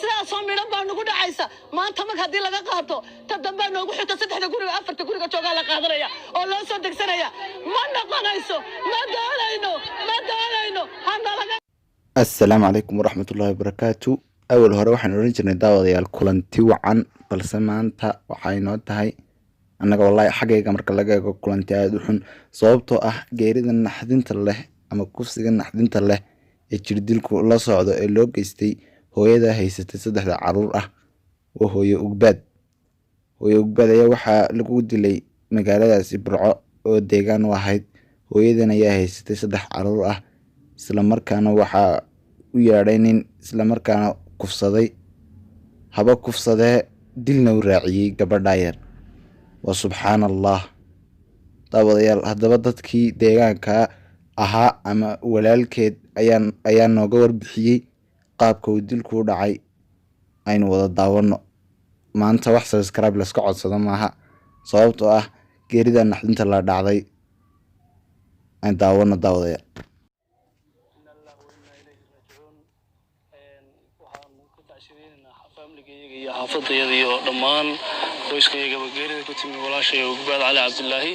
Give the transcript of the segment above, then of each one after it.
Sidaasoo midhan baa nagu dhacaysa maanta. Mag haddii laga qaato, ta dambaa noogu xigta. Saddexda guriga, afarta guriga joogaa la qaadanaya oo loo soo degsanaya. Ma noqonayso, ma doonayno, ma doonayno hanalaga. Assalaamu calaykum waraxmatullaahi wabarakaatu. Awal hore waxaan odhan jirnay, daawadayaal, kulanti wacan, balse maanta waxay noo tahay annaga, wallaahi, xaggayga marka laga eego, kulanti aada u xun, sababtoo ah geerida naxdinta leh ama kufsiga naxdinta leh ee jirdilku la socdo ee loo geystay hooyada haysatay saddexda caruur ah oo Hooyo Ugbaad. Hooyo Ugbaad ayaa waxaa lagu dilay magaaladaasi Burco oo deegaan u ahayd. Hooyadan ayaa haysatay saddex caruur ah, islamarkaana waxaa u yeedhay nin, islamarkaana kufsaday, haba kufsadee, dilna u raaciyey gabadha yar. Waa subxaan Allah, daawadayaal. Haddaba dadkii deegaanka ahaa ama walaalkeed ayaa nooga warbixiyey qaabka uu dilku u dhacay. Aynu wada daawano. Maanta wax subscribe layska codsado maaha, sababtoo ah geerida naxdinta la dhacday. Aynu daawano, daawadayaal. Inna lillahi wa inna ilayhi raajicuun. Waxaanu ka tacsiyadeynaynaa faamiligayaga iyo xaafadayada iyo dhammaan qoyskayagaba geerida ku timi walaashay Ugbaad Cali Cabdilaahi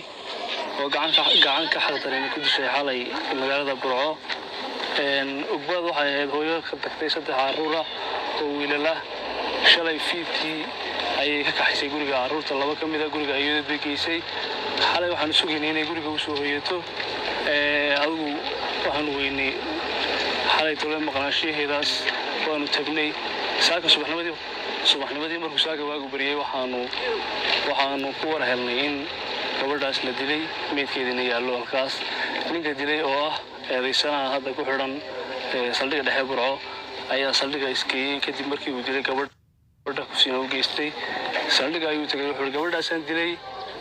oo gacan ka xaqdarayna ku dishay xalay magaalada Burco. Ugbaad waxay ahayd hooyo ka tagtay saddex caruur ah oo wiilal ah. Shalay fiidkii ayay ka kaxaysay guriga caruurta laba ka mid a, guriga ayadood bay geysay. Xalay waxaanu sugaynay inay guriga usoo hoyato. Adigu waxaanu weynay xalay tole maqnaanshiyaheedaas. Waanu tagnay saaka subaxnimadii. Markuu saaka waagu bariyey, waxaanu ku war helnay in gabadhaas la dilay, meydkeedina yaallo halkaas. Ninka dilay oo ah eedaysanaha hadda ku xidhan saldhigga dhexe Burco ayaa saldhigga isgeeyey kadib markii uu dilay gabadha, kufsina u geystay. Saldhigga ayuu tagay, wuxuu yidhi, "Gabadhaasaan dilay,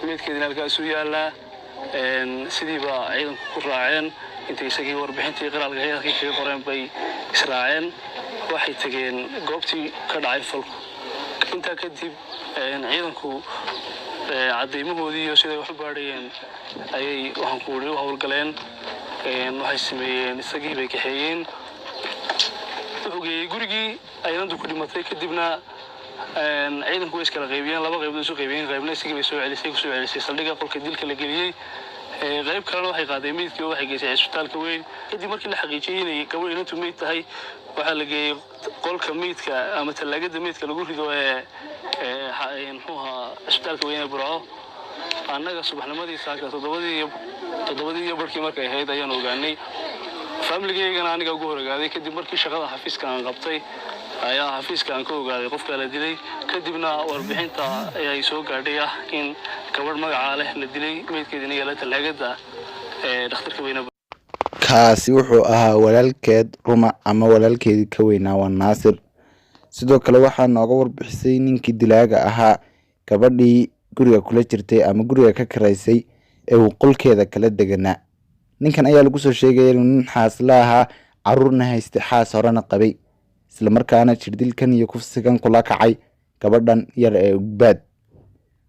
meydkeedina halkaasuu yaallaa." Sidiiba ciidanku ku raaceen. Intay isagii warbixintii qiraalka halkii kaga qoreen bay israaceen, waxay tageen goobtii ka dhacay falku. Intaa kadib ciidanku cadeymahoodii iyo siday wax u baadhayeen ayay, waxaan ku uri, u howlgaleen. Waxay sameeyeen, isagii bay kaxeeyeen, wuxuu geeyey gurigii aynantu ku dhimatay. Kadibna ciidanku way iskala qaybiyeen, laba qaybood isu qaybiyeen. Qaybna isagii bay soo celisay, kusoo celisay saldhigga qolka dilka la geliyey. Qayb kalena waxay qaaday meydkii oo waxay geysay cisbitaalka weyn. Kadib markii la xaqiijiyey inay gabadh inantu meyd tahay, waxaa la geeyey qolka meydka ama tallaagada meydka lagu rido ee muxuu ahaa, cisbitaalka weyn ee Burco. Annaga subaxnimadii saaka 7dii iyo barkii markay ahayd ayaan ogaanay. Faamiligaygana aniga ugu hor ogaaday. Kadib markii shaqada xafiiska aan qabtay ayaa xafiiska aan ka ogaaday qofka la dilay. Kadibna warbixinta ayay soo gaadhay ah in gabadh magacaa leh la dilay, meydkeedina yaala tallaagada ee dhakhtarka weyne. Kaasi wuxuu ahaa walaalkeed ruma ama walaalkeedii ka weynaa, waa Naasir. Sidoo kale waxaa nooga warbixisay ninkii dilaaga ahaa gabadhii guriga kula jirtay ama guriga ka karaysay ee uu qolkeeda kala deganaa. Ninkan ayaa lagu soo sheegaya inuu nin xaasla ahaa, caruurna haystay, xaas horena qabay, islamarkaana jirdilkan iyo kufsigan kula kacay gabadhan yar ee Ugbaad.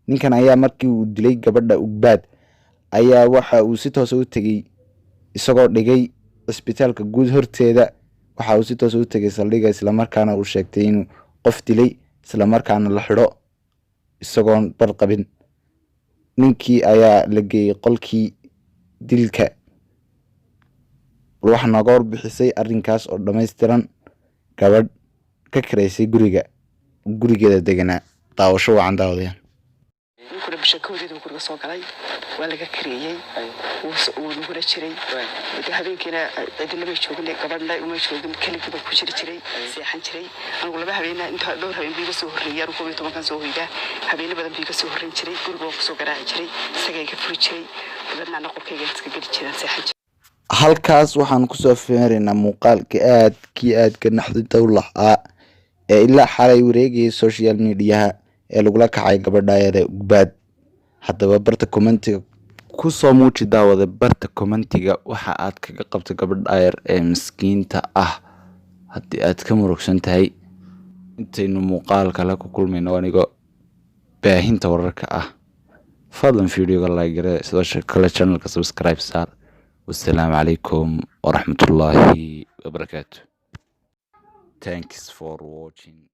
Ninkan ayaa markii uu dilay gabadha Ugbaad ayaa waxa uu si toosa u tegey, isagoo dhigay cisbitaalka guud horteeda, waxa uu si toosa u tegay saldhigga, islamarkaana uu sheegtay inuu qof dilay, islamarkaana la xidho isagoon bar qabin. Ninkii ayaa la geeyey qolkii dilka. Bal waxaa nooga warbixisay arrinkaas oo dhammaystiran gabadh ka karaysay guriga, gurigeeda deganaa. Daawasho wacan, daawadayaal. Ninkuna bisha 1deeda buu guriga soo galay, waa laga kareeyey, wuu nagula jiray. De habeenkiina cidina may joogin, gabadhna uma joogin, keligii baa ku jiri jiray, seexan jiray. Anigu laba habeena, inta dhowr habeen buu iga soo horreeyay. Anigu 11kan soo hoydaa, habeeno badan buu iga soo horreyn jiray. Guriga waan kusoo garaaci jiray, isagaa iga furi jiray. Dabeedna ana qolkayga iska geli jiraan, seexan jiray. Halkaas waxaan kusoo feeraynaa muuqaalkii aadkii aadka naxdinta u lahaa ee ilaa xalay wareegayay social mediaha ee lagula kacay gabadha yar ee Ugbaad. Haddaba barta commentiga kusoo muuji, daawada, barta commentiga waxa aad kaga qabto gabadha yar ee miskiinta ah haddii aad ka murugsan tahay. Intaynu muuqaal kale ku kulmayno, anigoo baahinta wararka ah, fadlan videoga like garee, sidoo kale channelka subscribe saar. Wassalaamu calaykum waraxmatullaahi wabarakaatu. Thanks for watching.